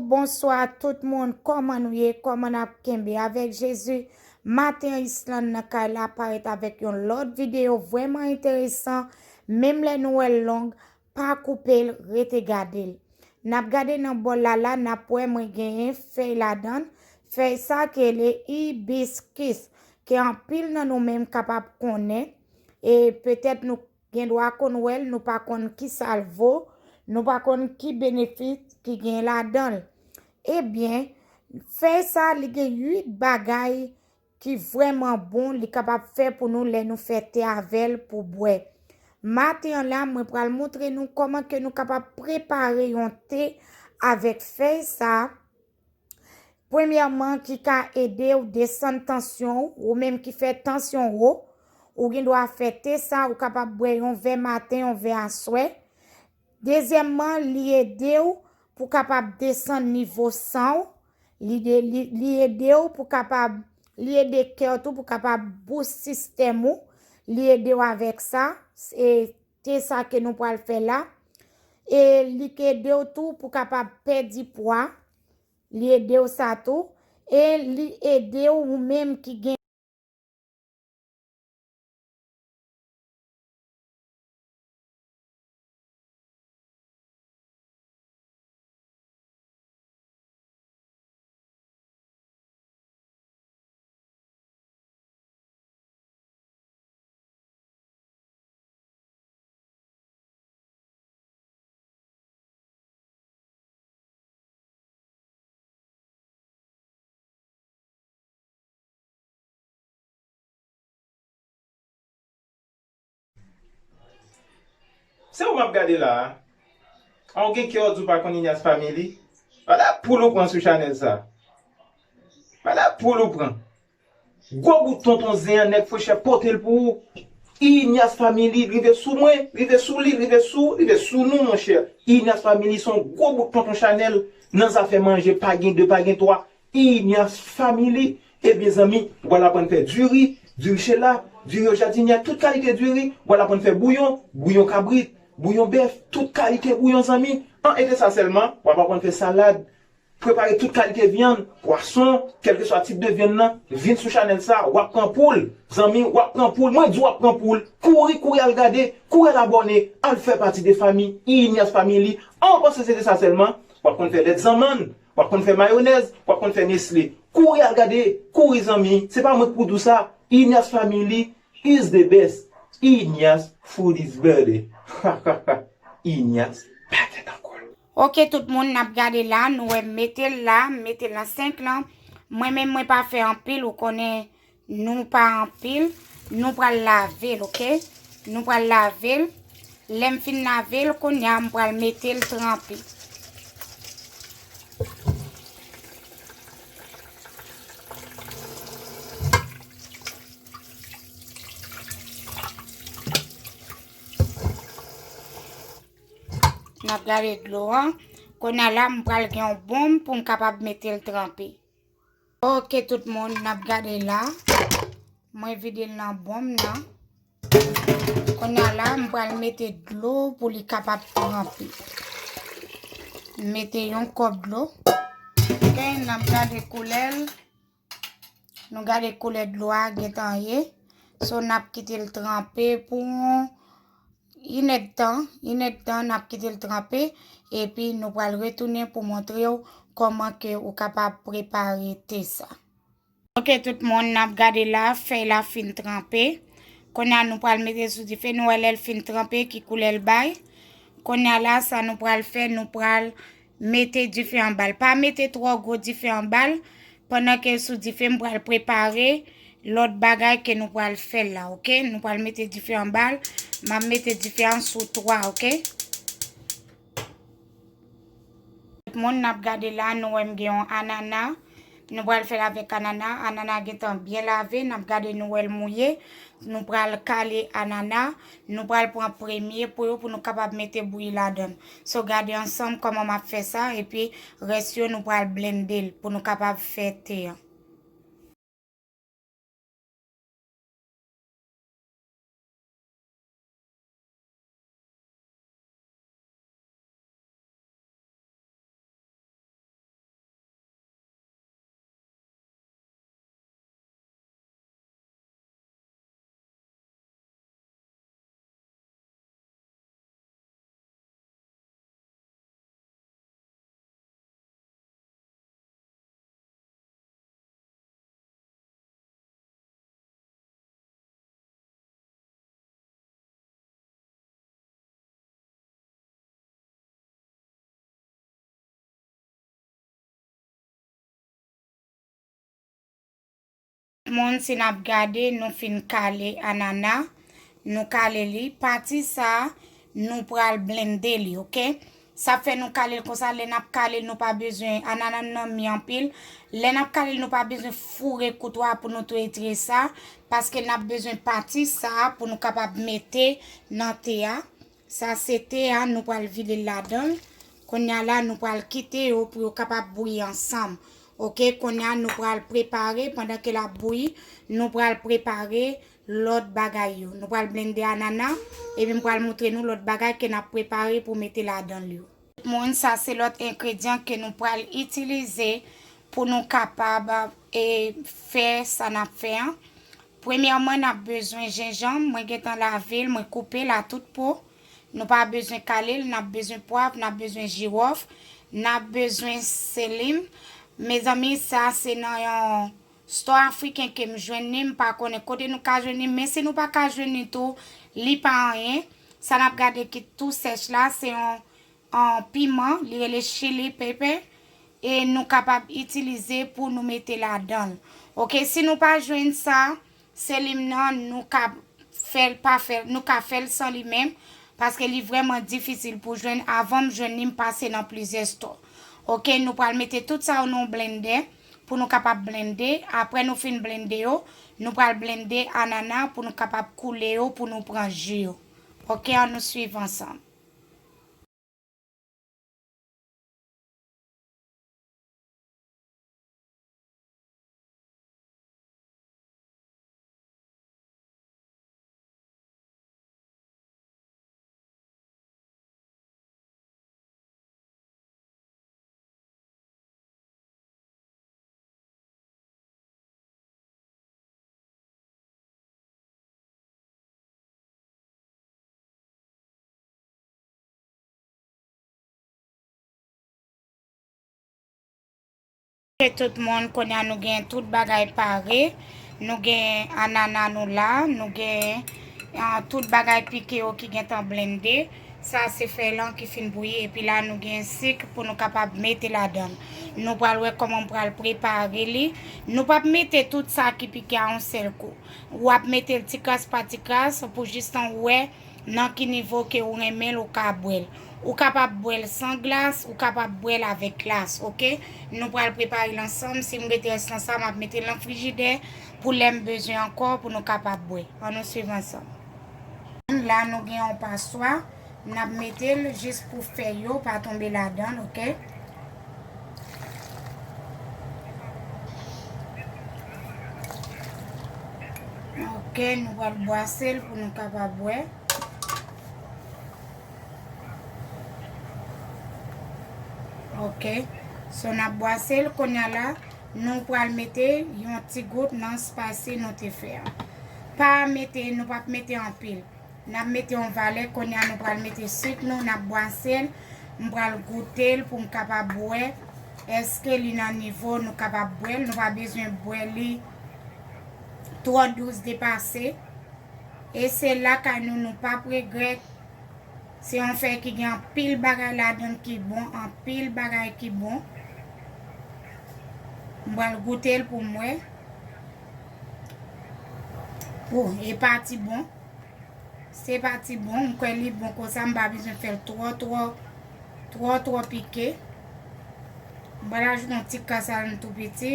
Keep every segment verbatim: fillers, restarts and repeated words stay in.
Bonswa tout moun, kòman nou ye? Kòman n ap kenbe avèk Jezi? Maten an, Island nan kay la parèt avèk yon lòt videyo vrèman enteresan. Menm lè nou wè l long, pa koupe l, rete gade l. N ap gade nan bòl la la, n ap wè mwen genyen fèy ladan l. Fèy sa ki rele ibiskis, ke anpil nan nou menm kapab konnen, e petèt nou gen dwa konn wè l, nou pa konn ki sa l vo, nou pa konn ki benefis ki gen ladan l. Ebyen, fèy sa, li gen uit bagay ki vrèman bon, li kapab fè pou nou lè nou fè te avè l pou bwè. Maten an la, mwen pral montre nou kòman ke nou kapab prepare yon te avèk fèy sa. Premyèman, ki ka ede w desann tansyon w, ou menm ki fè tansyon wo, ou gen dwa fè te sa, ou kapab bwè yon vè maten, yon vè aswè. Dezyèmman, li ede w pou kapab desann nivo san w. Li, de- li, li ede w pou kapab, li ede kè w tou pou kapab bous sistèm ou. Li ede w avèk sa, e te sa ke nou pral fè la. E li k ede w tou pou kapab pèdi pwa. Li ede w sa tou. E li ede w ou menm ki gen Se ou m ap gade la a. A w gen kè w di w pa konn Inyas Family? Gade poul ou pran sou chanèl sa. Gade poul ou pran. Gwo bout tonton zen an nèg Frechè pote l pou ou. Inyas Family rive sou mwen, rive sou li, rive sou, rive sou nou monchè. Inyas Family se yon gwo bout tonton chanèl nan zafè manje, pa gen de, pa gen twa. Inyas Family. Ebyen zanmi, w al aprann fè diri, diri chela, diri o jadinyè, tout kalite diri, w al aprann fè bouyon, bouyon kabrit, bouyon bèf, tout kalite bouyon zanmi. An, e te sa sèlman, w ap aprann fè salad, prepare tout kalite vyann, pwason, kèlkeswa tip de vyann nan, vin sou chanèl sa, w ap pran poul. Zanmi, w ap pran poul. Mwen di w ap pran poul. Kouri, kouri al gade, kouri al abòne, al fè pati de fanmi Inyas Family. An, w panse se te sa sèlman? W ap konn fè lèt zanmann, w ap konn fè mayonèz, w ap konn fè Nestlé. Kouri al gade, kouri zanmi, se pa mwen k pou di w sa. Inyas Family is the best. Inyas food is better. Inyas pa tèt ankò. Ok, tout moun, n ap gade la, nou wè m mete l la, m mete l nan senk lan. Mwen menm, mwen pa fè anpil, ou konnen nou pa anpil. Nou pral lave l, ok? Nou pral lave l. Lè m fin lave l, kounye a, m pral mete l tranpe. N ap gade dlo an. Kounye a la, m pral gen yon bonm pou m kapab mete l tranpe. Ok, tout moun, n ap gade la. Mwen vide l nan bonm nan. Kounye a la, m pral mete dlo pou li kapab tranpe. M mete yon kòp dlo. Ok, n ap gade koulè l. Nou gade koulè dlo a gentan ye. So, n ap kite l tranpe pou yon inèdtan. Inèdtan, n ap kite l tranpe. Epi, nou pral retounen pou montre w kòman ke ou kapab prepare te sa. Ok, tout moun, n ap gade la, fèy la fin tranpe. Kounye a, nou pral mete sou dife, nou wè lè l fin tranpe, ki koulè l bay. Kounye a la, sa nou pral fè, nou pral mete dife anba l. Pa mete twò gwo dife anba l. Pandan ke l sou dife, m pral prepare lòt bagay ke nou pral fè la, ok? Nou pral mete dife anba l. M ap mete dife an sou twa, ok? Tout moun, n ap gade la, nou wè m gen yon anana. Nou pral fè l avèk anana. Anana gentan byen lave. N ap gade, nou wè l mouye. Nou pral kale anana. Nou pral pran premye po yo pou nou kapab mete bouyi ladan l. So, gade ansanm kòman m ap fè sa. Epi, rès yo, nou pral blende l pou nou kapab fè te an. Moun, si n ap gade, nou fin kale anana, nou kale li. Pati sa a, nou pral blende li, oke? Sa fè nou kale l konsa, lè n ap kale l, nou pa bezwen, anana n nan mi anpil. Lè n ap kale l, nou pa bezwen foure kouto a pou nou tou etire sa, paske n ap bezwen pati sa a pou nou kapab mete nan te a. Sa se te a, nou pral vide l ladan l. Kounye a la, nou pral kite yo pou yo kapab bouyi ansanm. Oke, kounye a, nou pral prepare, pandan ke l ap bouyi, nou pral prepare lòt bagay yo. Nou pral blende anana, epi m pral montre nou lòt bagay ke n ap prepare pou mete ladan l yo. Moun, sa se lòt engredyan ke nou pral itilize pou nou kapab, e, fè sa n ap fè an. Premyèman, n ap bezwen jenjanm. Mwen gentan lave l, mwen koupe l a tout po. Nou pa bezwen kale l, n ap bezwen pwav, n ap bezwen jiwòf, n ap bezwen selim. Mezanmi, sa se nan yon store afriken ke m jwenn li, m pa konnen kote nou ka jwenn li, men si nou pa ka jwenn li tou, li pa anyen. Sa n ap gade ki tou sèch la, se yon, yon piman, li rele chili pepper, e nou kapab itilize pou nou mete ladan l. Oke, si nou pa jwenn sa, selim nan, nou ka fè l pa fè, nou ka fè l san li menm, paske li vrèman difisil pou jwenn. Avan m jwenn li, m pase nan plizyè store. Oke, nou pral mete tout sa yo nan yon blendè pou nou kapab blende. Apre nou fin blende yo, nou pral blende anana pou nou kapab koule yo, pou nou pran ji yo. Oke, ann nou swiv ansanm. E tout moun, kounye a nou gen tout bagay pare. Nou gen anana nou la, nou gen, ah, tout bagay pike yo ki gentan blende. Sa se fèy lan ki fin bouyi, epi la nou gen sik pou nou kapab mete ladan l. Nou pral wè kòman m pral prepare li. Nou p ap mete tout sa ki pike a yon sèl kou. W ap mete l ti kras pa ti kras pou jistan w wè nan ki nivo ke ou renmen l, ou ka bwè l. Ou kapab bwè l san glas, ou kapab bwè l avèk glas, oke? Nou pral prepare l ansanm. Si m rete rès nan sa, m ap mete l nan frijidè pou lè m bezwen ankò pou nou kapab bwè. Ann nou swiv ansanm. La, nou gen yon paswa. N ap mete l jis pou fèy yo pa tonbe ladan l, oke? Oke, nou pral bwase l pou nou kapab bwè. Oke. So, n ap bwase l. Kounye a la, nou pral mete yon ti gout nan spaysi nou te fè a. Pa mete, nou p ap mete anpil. N ap mete yon valè, kounye a nou pral mete sik nou, n ap bwase l. M pral goute l pou m kapab wè èske li nan nivo nou kapab bwè l. Nou pa bezwen bwè li twò dous depase. E se lakay nou, nou p ap regrèt. Se yon fèy ki gen anpil bagay ladan l ki bon, anpil bagay ki bon. M pral goute l pou m wè. O, e pati bon. Se pati bon, m kwè li bon konsa, m pa bezwen fè l twò, twò, twò, twò pike. M pral ajoute yon ti kras ladan l tou piti.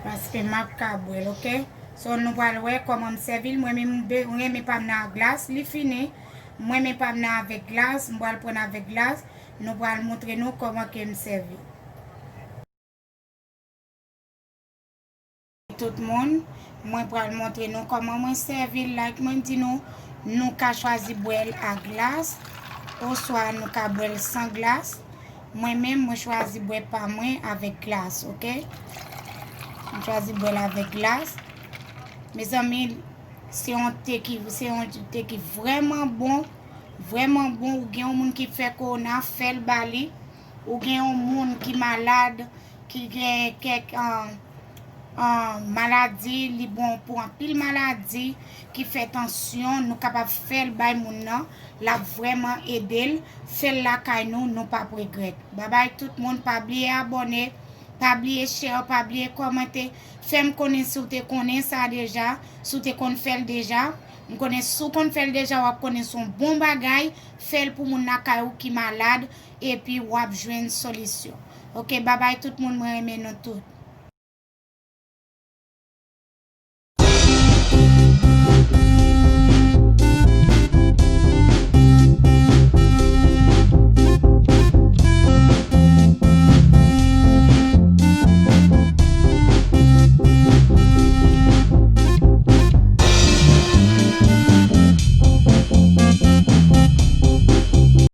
Paske m ap ka bwè l, oke? So, nou pral wè kòman m sèvi l. Mwen menm, m be-, m renmen pa m nan glas, li fini. M renmen pa m nan avèk glas, m pral pran avèk glas. Nou pral montre nou kòman ke m sèvi. Tout moun, mwen pral montre nou kòman mwen sèvi l. Like mwen di nou, nou ka chwazi bwè l a glas, oswa nou ka bwè l san glas. Mwen menm, mwen chwazi bwè pa mwen avèk glas, oke? Mwen chwazi bwè l avèk glas. Mezanmi, se yon te ki, se yon te ki vrèman bon, vrèman bon. Ou gen yon moun ki fè kowona, fè l ba li. Ou gen yon moun ki malad, ki gen kèk, ah, ah, maladi, li bon pou anpil maladi, ki fè tansyon, nou kapab fè l bay moun nan, l ap vrèman ede l, fè l lakay nou, nou p ap regrèt. Babay tout moun, pa bliye abòne, Pa bliye share, pa bliye kòmante. Fè m konnen si w te konnen sa deja, si w te konn fè l deja. M konnen si w konn fè l deja, w ap konnen se yon bon bagay. Fè l pou moun lakay ou ki malad, epi w ap jwenn solisyon. Ok, babay tout moun, mwen renmen nou tout.